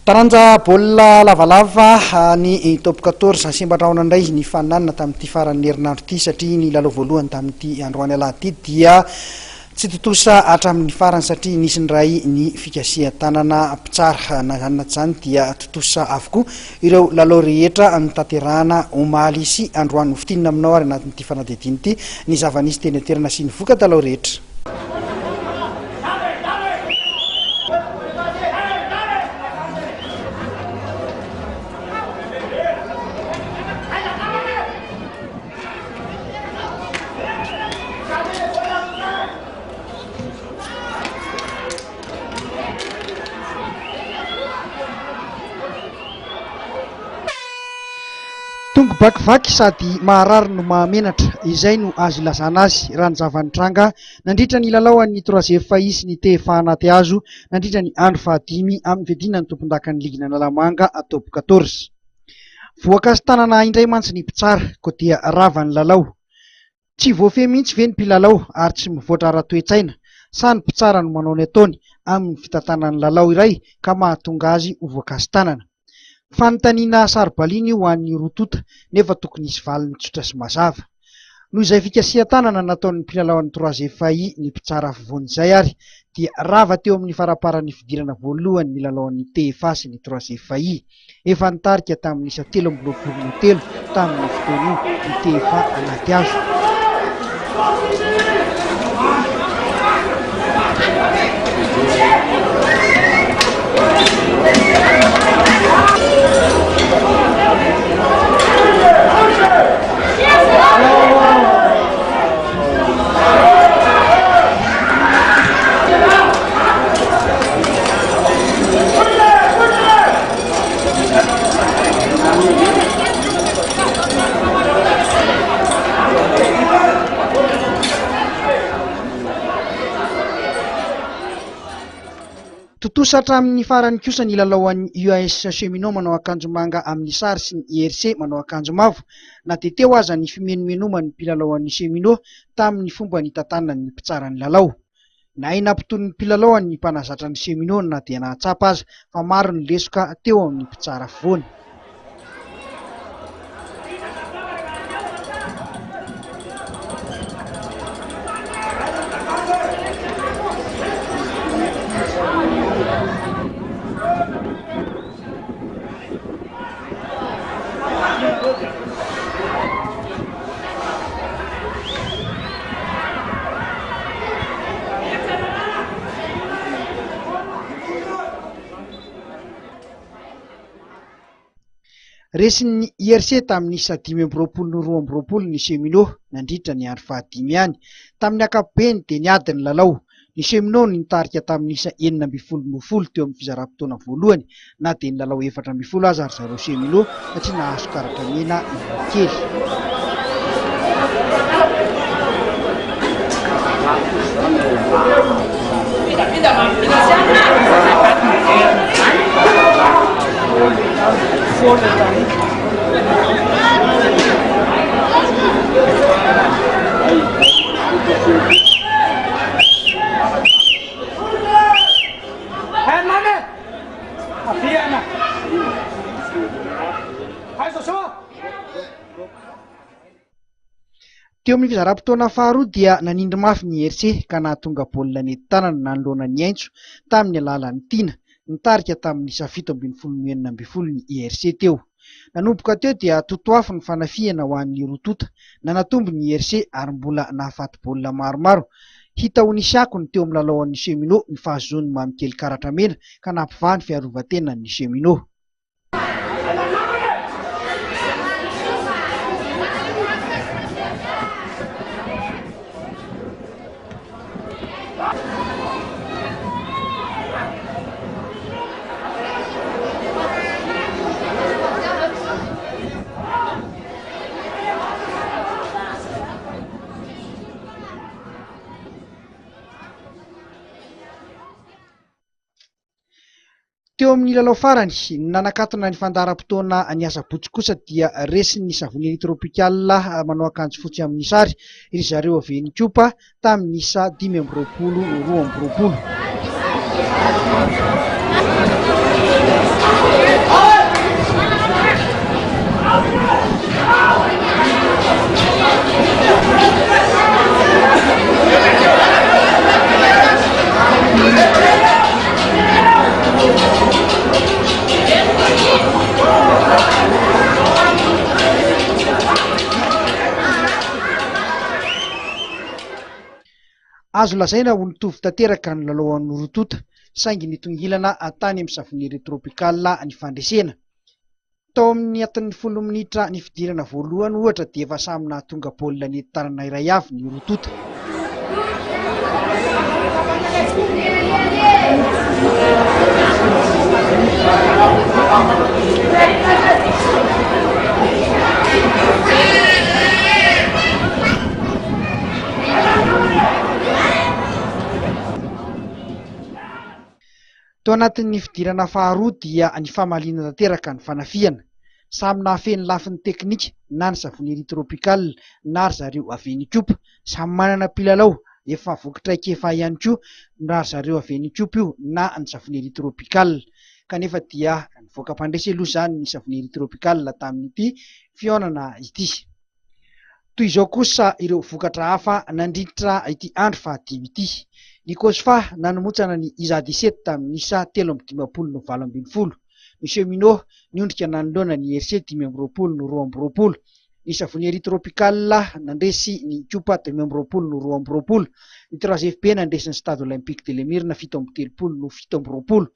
Taranja baolina lavalava ny Top 14, semban-drahona indray ny faninanana tamin'ity faran'ny herinandro ity satria ny lalao voalohany tamin'ity androany alahady ity dia tsy tontosa hatramin'ny farany satria nisy indray ny fikasihan-tanana mpitsara. Na izany na tsy izany dia tontosa avokoa ireo lalao rehetra notanterahana omaly sy androany. Hofintinina aminao ary anatin'ity fanadihadiana ity ny zava-nisy teny an-toerana sy ny voka-dalao rehetra. Tongo-bakivaky sady maharary no mahamenatra, izay no azo ilazana azy raha ny zava-nitranga nandritra ny lalao an'ny Troisième Failli sy ny TFA anaty hazo nandritra ny andro fahadimy amin'ny fiadiana ny tompondakan'ny ligin'Analamanga Top 14. Voakasi-tanana indray mantsy ny mpitsara koa dia rava ny lalao. Tsy voafehy mihitsy ve ny mpilalao ary tsy mivoatra ara-toe-tsaina sa ny mpitsara no manao ny ataony amin'ny fitantanany lalao iray ka mahatonga azy ho voakasi-tanana? Fanontaniana saro-baliana io ho an'ny roa tonta nefa tokony hisy valiny tsotra sy mazava. Noho izay fikasihan-tanana nataon'ny mpilalao an'ny Trois FAI ny mpitsara afovoany izay ary dia rava teo amin'ny faramparan'ny fidirana voalohany ny lalaon'ny TFA sy ny Trois FAI. Efa nitarika tamin'ny isa 23 no telo tamin'io fotoana io ny TFA anaty hazo. Tontosa hatramin'ny farany kosa ny lalao an'ny UAS Cheminot manao akanjo manga amin'ny sary sy ny IRC manao akanjo mavo. Na dia teo aza ny fimenomenoman'ny mpilalao an'ny Cheminot tamin'ny fomba nitantanan'ny mpitsara ny lalao. Nahay nampitony ny mpilalao ny mpanazatra ny Cheminot na dia nahatsapa aza fa maro ny lesoka teo amin'ny mpitsara afovoany. Resin'ny IRC tamin'ny isa 25 no 22 ny Cheminot nandritra ny andro fahadimy ihany. Tamin'ny ankapobeny dia niady ny lalao. Ny Cheminot no nitarika tamin'ny isa 16 no folo teo amin'ny fizaram-potoana voalohany na dia nilalao 14 aza ry zareo Cheminot satria nahazo karatra mena i Kely. Teo amin'ny fizaram-potoana faharoa dia nanindry mafy ny IRC ka nahatonga baolina nety tanana nanoloana ny Aintso tamin'ny alalan'ny Tiana. Nitarika tamin'ny isa 17 no 16 ny IRC teo. Nanomboka teo dia totoafo ny fanafihana ho an'ny roa tonta. Nanatombo ny IRC ary mbola nahafaty baolina maromaro. Hita ho nisy akony teo amin'ny lalaon'ny Cheminot ny fahazoan'i Mamikely karatra mena ka nampivaha ny fiarovan-tenan'ny Cheminot. Teo amin'ny lalao farany, nanakatona ny fandaharam-potoana ny asabotsy kosa dia resin'ny Savonnerie Tropicale manao akanjo fotsy amin'ny sary ry zareo avy eny Ikopa tamin'ny isa 25 no 22. Azo lazaina ho nitovy tanteraka ny lalao an'ny roa tonta, saingy nitongilana tany amin'ny Savonnerie Tropicale ny fandresena. Tao amin'ny atin'ny folo minitra ny fidirana voalohany ohatra dia efa samy nahatonga baolina nety tanana iray avy ny roa tonta. Tao anatin'ny fidirana faharoa dia ny famaliana tanteraka ny fanafihana. Samy nahafehy ny lafiny teknika na ny Savonnerie Tropicale na ry zareo avy eny Ikopa. Samy manana mpilalao efa voky traikefa ihany koa na ry zareo avy eny Ikopa io na ny Savonnerie Tropicale. Kanefa dia nivoaka mpandresy aloha izany ny Savonnerie Tropicale tamin'ity fihaonana ity. Toy izao kosa ireo vokatra hafa nandritra ity andro fahadimy ity. Ny Cosfa nanomotsana ny Isa dix-sept tamin'ny isa 53 no 18. Ny Cheminot niondrika nanoloana ny RC 25 no 22. Ny Savonnerie Tropicale nandresy ny Ikopa 25 no 22. Ny Trois FB nandresy ny Stade Olympique de l'Emirina 37 no 27.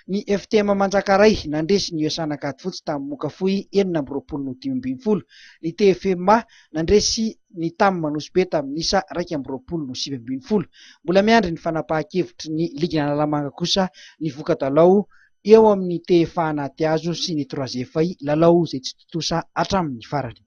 Ny FTM Manjakaray nandresy ny USA Ankadifotsy tamin'ny moka fohy 26 no 15. Ny TFMA nandresy ny Tam Nosy-Be tamin'ny isa 21 no 19. Mbola miandry ny fanapahan-kevitry ny ligin'Analamanga kosa ny voka-dalao eo amin'ny TFA Anatihazo sy ny Trois FI, lalao izay tsy tontosa hatramin'ny farany.